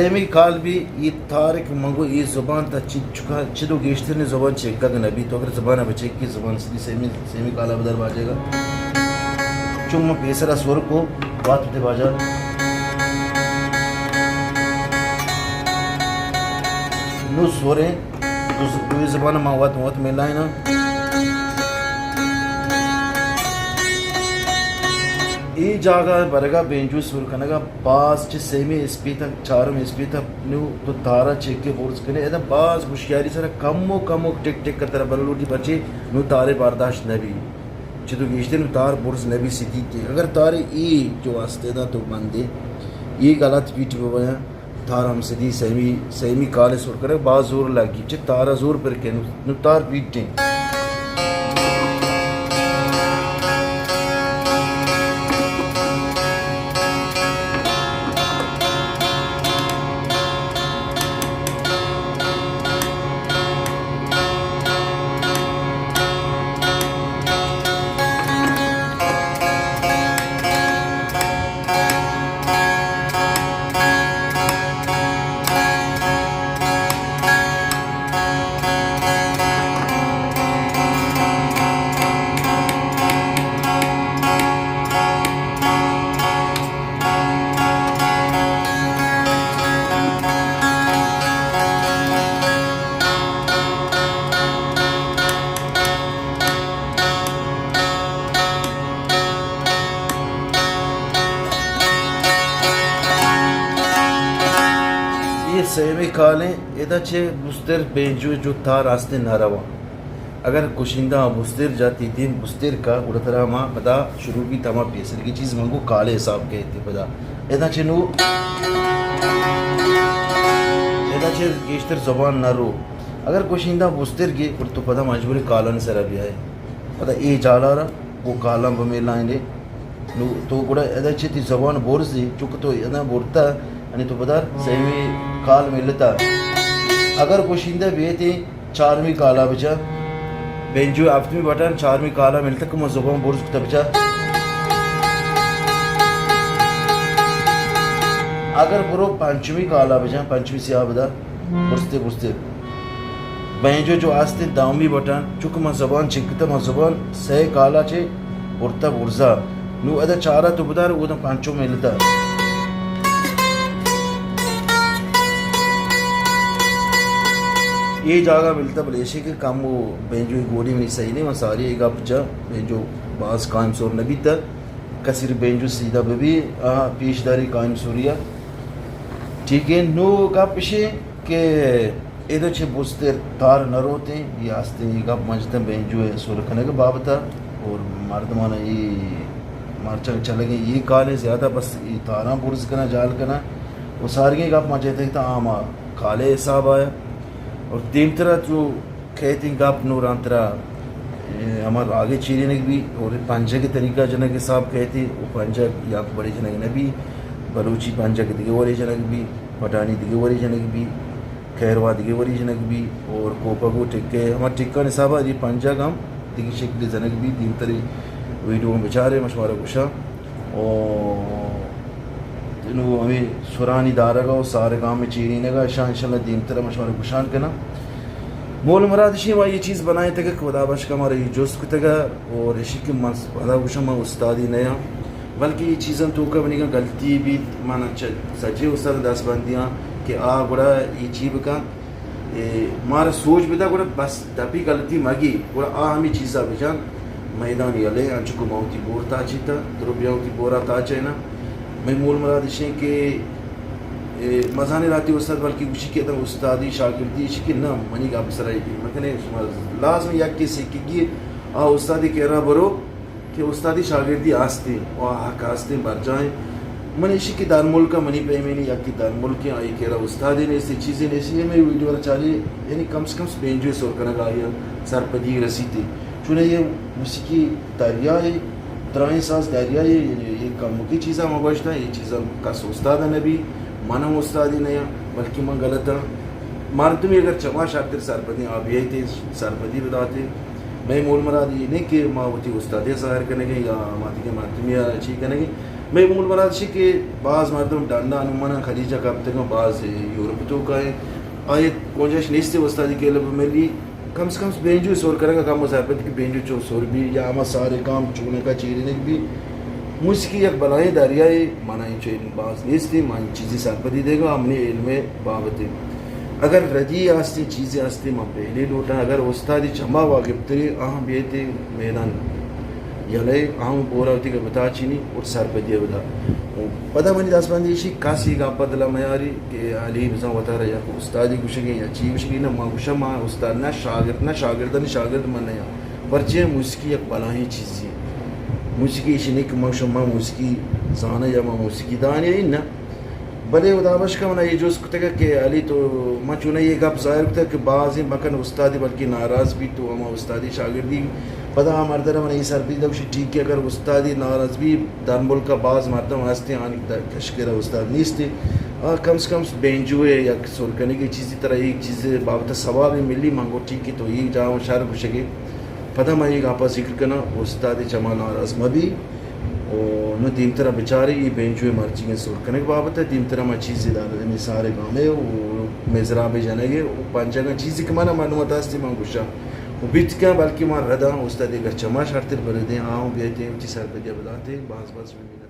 سیمی کال بی اے تار کہ من گو اے زبان تا چ-، چکا چدو گیشتر نے زبان چیکگ نہ بی۔ تو اگر زبان بچیکی، زبان سدی سیمی، سیمی کالا بدر باجے گا۔ چون من پیسرا سور کو وات دے باجا۔ نو سوریں، دو ز-، دوی زبان ما وت وت ملائنا۔ اے جاگہ برگا بینجو سور کنگا باز چہ سیمی اسپیت ء چارم اسپیت ء نو تو تارا چیک ء برز کنے، ادا باز ہوشیاری سرا کمو کمو ٹک ٹک ء ترا بر لوٹی، پرچے نو تارے برداشت نہ بی۔ چہ تو گیشتر نو تار برز نہ بی سیدھی تے۔ اگر تارے اے جو واسطے دا تو بندے، اے غلط پیٹ بہ بیاں، تار ہم سیدھی سیمی، سیمی کالے سر کرے، باز زور لگی۔ چہ تارا زور پر کے نو، نو تار پیٹیں۔ اے سیمی کالیں، ادا چہ بستر بینجو جو تار آستیں نہ رواں۔ اگر گشندہ بستر جاتی دیم بستر کا، گڑا ترا ما پدا شروع بیت ہما پیسرگی چیز من گو کالے حساب کہتے پدا۔ ادا چہ نو، ادا چہ گیشتر زبان نہ رو۔ اگر گشندہ بستر گے، گڑا تو پدا مجبور کالانی سرا بیائے۔ پدا اے جالارا گو کالاں بمیلائیں دے۔ نو تو گڑا ادا چہ تی زبان برزی، چونکہ تو ادا برتا، یعنی تو بدار سیمی کال ملتا۔ اگر گشندہ بیتے، چارمی کالا بچا، بینجو ہفتمی بٹن، چارمی کالا ملتا کہ ما زبان برز کتا بچا۔ اگر برو پنچمی کالا بچا، پنچمی سیاہ بدا، برزتے برزتے۔ بینجو جو آستیں دامی بٹن، چونکہ من زبان چکتا، من زبان سہ کالا چے برتا برزا۔ نو ادا چارا تو بدار، اودا پنچو ملتا۔ اے جاگہ ملتا، بلے ایشی کہ کم و بینجو گوڑی منی صحیح نہیں، من ساری اے گپ جا، بینجو باز قائم سور نبیتا۔ کثیر بینجو سیدھا ببی، آ، پیش داری قائم سوریا۔ ٹھیک ہے، نو گپ اشے کہ ایدو چہ بستر تار نہ روتیں، یہ آستیں یہ گپ مجتن بینجو ہے سر کنگ بابتا اور مردمان یہ مرچن چلگیں یہ کالے زیادہ بس یہ تاراں برز کنا، جال کنا۔ و سارگیں گپ مجتن تا آما کالے حساب آیا۔ اور دیمترا تو کہتیں گپ نوران ترا، اے، ہما راگے چیرینگ بی اور پنجگ طریقہ جنگ حساب کہتیں، و پنجگ یک بڑے جنگ نہ بی، بلوچی پنجگ دگہ وڑے جنگ بی، پٹانی دگہ وڑے جنگ بی، کھیروا دگہ وڑے جنگ بی، اور کوپگ و ٹکے، ہما ٹکان حسابا دی پنجگ ہم دگہ شکل جنگ بی، دیمتری ویڈیو ہم بچارے، من شمارا گوشاں۔ و نو ہمے سرانی دارگا و سارگاں ہمے چیرینگا، اشاں انشاءاللہ دیمترا من شمارا گوشان کناں۔ مول مراد اشی ما یہ چیز بنائیں تک خدا بخش کا ہمارا یہ جست کتگا اور اشی کہ من پدا گوشاں من استادی نیاں، بلکہ یہ چیزاں توکا منیگا غلطی بیت، من چہ سجے استاد دست بندیاں کہ آ گڑا یہ چی بکن۔ اے، مارا سوج بدا، گڑا بس دپی غلطی مگی، گڑا آ ہمے چیزا بجان، میدان یلے، انچو کہ ما وتی بور تاچیتا، درو بیا وتی بورا تاچینا۔ مئے مول مراد اشیں کہ، اے، مزانے راتی استاد بلکہ گوشی کہ ادم استادی شاگردی اشی کہ نہ، منی گپ سرا یقین مکنے، شما لازم یک کسی کہ گی آ استادی کہ را برو، کہ استادی شاگردی آستیں و آ حق آستیں برجائیں۔ من ایشی کہ درملک ء منی پیمینی یکی درملکیں، آئی کرا استادے نیست، چیزے نیست، یہ میں ویڈیو را چاری، یعنی کم سے کم بینجوے سر کنگ آئی سرپدی رسیتی۔ چونہ یہ موسیقی دریائے، درائیں ساز دریائے، یعنی یہ کمکی چیزاں ما گوشتاں، یہ چیزاں کس استاد نبی، من ہم استادی نیاں، بلکہ من غلط ہاں۔ مردمی اگر چما شرتر سرپدی آ بیایتے سرپدی بداتے، مئے مول مراد یہ نہیں کہ ما وتی استادی ظاہر کنگیں یا ما دیگہ مردمی ء چی کنگیں۔ مئے مول مراد چی کہ باز مردم ڈنڈا نوں من خلیجا کپتگاں، باز یورپ توکا ایں، آئی گنجائش نیست استادی کلب ملی، کم سے کم بینجو سور کنگا کم سرپد کہ بینجو چون سور بی یا ہما سارے کام چونکا چیرینگ بی۔ موسیقی یک بلاہیں دریائے، من انچو علم باز نیست، من چیزی سرپدی دیگا، ہمنی علم بابت۔ اگر ردی ہستی، چیزی ہستی، من پہلی لوٹاں، اگر استادی چما واقف تری، آہاں بیتے میدان یلے، آہاں بورا وتی گپتا چینی اور سرپدی بدا۔ پدا منی دست بندی ایشی، کسی گپ دلا میاری کہ علی بزاں وتارا یک استادی گوشگی یا چی گوشگی، نہ من گوشاں ما استاد نہ شاگرد، نہ شاگردانی شاگرد من نیا۔ پرچے موسیقی یک بلاہیں چیزی۔ موسیقی ایشی نہیں کہ من گوشاں ما موسیقی زاناں یا ما موسیقی دانی نہ۔ بلے ہدا بشکا منا اے جست کتگ کہ علی تو من چوناہی اے گپ ظاہر کتگ کہ بازیں مکن استادی بلکہ ناراض بیت تو ہما استادی شاگردی۔ پدا آ مردر من اے سرپدی دگوشی ٹھیک کہ اگر استادی ناراض بی، در ملک باز مردم ہستی آنی کشکر استاد نیستی۔ آ کم سے کم بینجو ہے یک سر کنگی چیزی ترا ایک چیز بابت ثواب ملی، من گو ٹھیک کہ تو اے جاہ شر گوشگے۔ پدا من اے گپا ذکر کناں، استادی چما ناراض مبی۔ و نوں دیمترا بچارے، اے بینجوئے مرچیگیں سر کنگ بابت ء دیمترا ما چیزے دار دیں، سارے گامے و مزرابے جنگے و پنجگاں چیزے کہ منا معلومات ہستی من گوشاں و بیت کن، بلکہ ما رداں استادے گچا ما شرتر بردیں، آؤں بیتیں وتی سرپدیا بداتیں، باز باز شمئے